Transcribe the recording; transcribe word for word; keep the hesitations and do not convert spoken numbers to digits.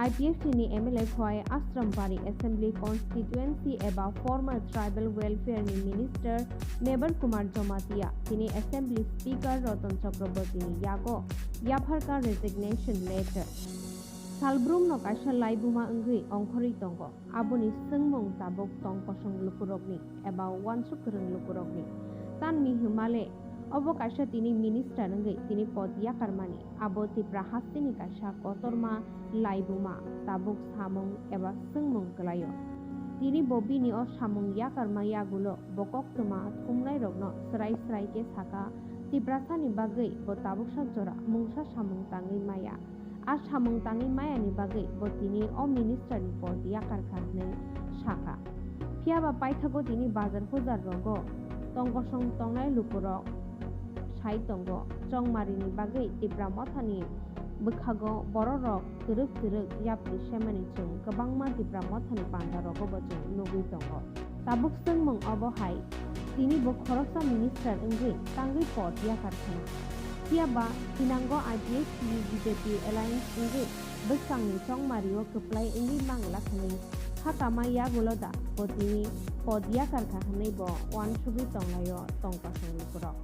I P F T ni M L A Khowai Ashrambari Assembly Constituency eba former Tribal Welfare ni Minister Mebar Kumar Jamatia, tini Assembly Speaker Ratan Chakraborty ni yago yapharkha resignation letter. Salbrumno kaisa laibuma wngwi ongkhorwi tongo. Aboni swngmung tabuk tong kosong lukurokni eba uansuk kwrwng lukurokni. Tanmi hwnmale, obo kaisa tini minister wngwi tini pod yakarmani. Abo Tipra hasteni kaisa kotorma laibuma tabuk samung eba swngmung kwlaio. Tini bo bini o samung yakarma yagulo bo koktwma thumnairokno srai srai khe sakha, Tiprasani bagwi bo tabuksa jora mungsa samung tangwi maya. A samung tangwi mayani bagwi bo tini o minister ni pod yakarkha hwnwi sakha. Phiyaba paithago tini bazar hujar rogo tong kosong tongnai lukurok sai tongo. Chongmarini bagwi Tipra mothani bwkhago bororok twrwk twrwk yapri semani chwng kwbangma Tipra mothani panda rogo bo chwng nugwi tongo. Tabuk swngmung obo hai, tini bo khoroksa minister wngwi tangwi pod yakar khna. Phiyaba thinango I P F T ni B J P alliance wngwi bwskangni chongmario kwplai wngwi mangla hwnwi kha kama yagulo da bo tini pod yakar kha hwnwi bo uansugwi tonglaio tong kosong lukurok.